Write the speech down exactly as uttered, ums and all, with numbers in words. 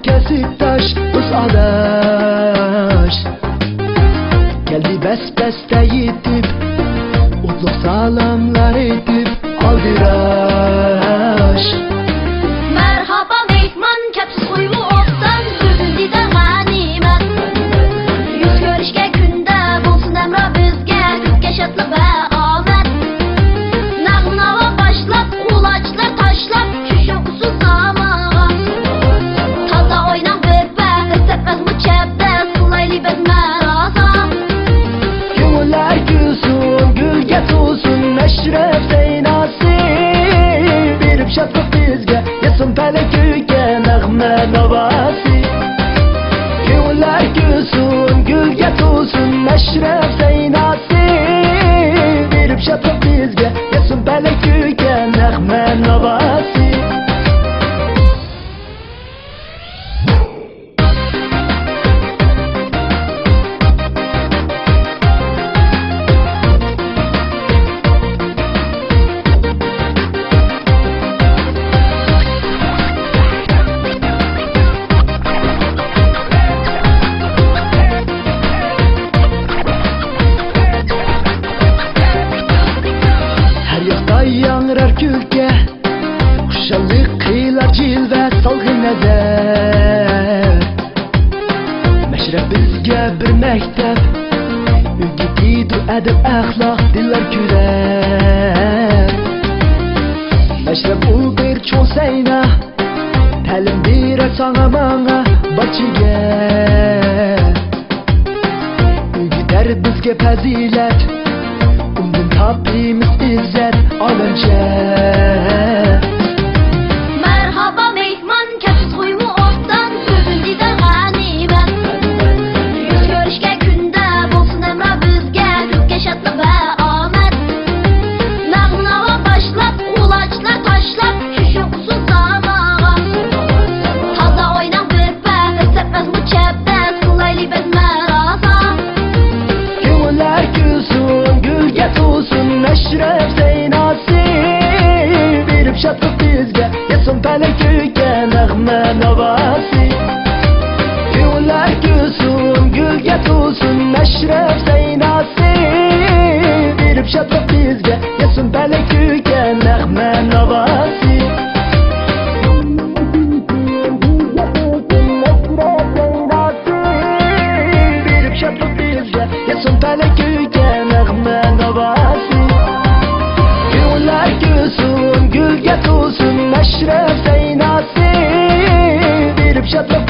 كەسىپداش، دوست ئاداش، كەلدى بەس-بەستە يېتىپ، ئوتلۇق سالاملار ئېيتىپ، ئالدىراش. مەرھابا مېھمان، كەپسىز قويۇ ئوبدان، بۈگۈن دىدار غەنىيمەت. يۈز كۆرۈشكەن كۈندە بولسۇن ھەمراھ بىزگە، كۆپكە شادلىق ۋە ئامەت. نەغمە-ناۋا باشلاپ، قۇلاچلار تاشلاپ، چۈشۈڭ ئۇسسۇل زامانغا. تازا ئويناڭ بىر پەس، تەپمەسمۇ چەبدەس، قىلايلى بەزمە رازا. كۆڭۈللەر كۈلسۇن، گۈلگە تولسۇن مەشرەپ سەيناسى. بېرىپ شادلىق بىزگە، يەتسۇن پەلەك كۆككە نەغمە ناۋاسى. كۆڭۈللەر كۈلسۇن، گۈلگە تولسۇن مەشرەپ سەيناسى. بېرىپ شادلىق بىزگە، يەتسۇن پەلەك كۆككە نەغمە ناۋاسى. ھەر ياقتا ياڭرار كۈلكە، خۇشاللىق قىلار جىلۋە سالغىن نەزەر. مەشرەپ بىزگە بىر مەكتەپ، ئۆگىتىدۇ ئەدەپ ئەخلاق دىللار كۈرەپ. مەشرەپ ئۇ بىر چوڭ سەينا، تەلىم بېرەر ساڭا ماڭا بارچىگە. ئۆگىتەر بىزگە پەزىلەت، ئۇندىن تاپىمىز ئىززەت ئالەمچە. مەرھابا مېھمان، كەپسىز قويۇ ئوبدان، بۈگۈن دىدار غەنىيمەت. يۈز كۆرۈشكەن كۈندە بولسۇن ھەمراھ بىزگە، كۆپكە شادلىق ۋە ئامەت. نەغمە-ناۋا باشلاپ، قۇلاچلار تاشلاپ، چۈشۈڭ ئۇسسۇل زامانغا. تازا ئويناڭ بىر پەس، تەپمەسمۇ چەبدەس، قىلايلى بەزمە رازا. كۆڭۈللەر كۈلسۇن، گۈلگە تولسۇن مەشرەپ سەيناسى. بېرىپ شادلىق بىزگە، يەتسۇن پەلەك كۆككە نەغمە ناۋاسى. كۆڭۈللەر كۈلسۇن، گۈلگە تولسۇن مەشرەپ سەيناسى. بېرىپ شادلىق بىزگە، يەتسۇن پەلەك كۆككە نەغمە ناۋاسى. بېرىپ شادلىق بىزگە، يەتسۇن پەلەك كۆككە نەغمە ناۋاسى. كۆڭۈللەر كۈلسۇن، گۈلگە تولسۇن مەشرەپ سەيناسى. بېرىپ شادلىق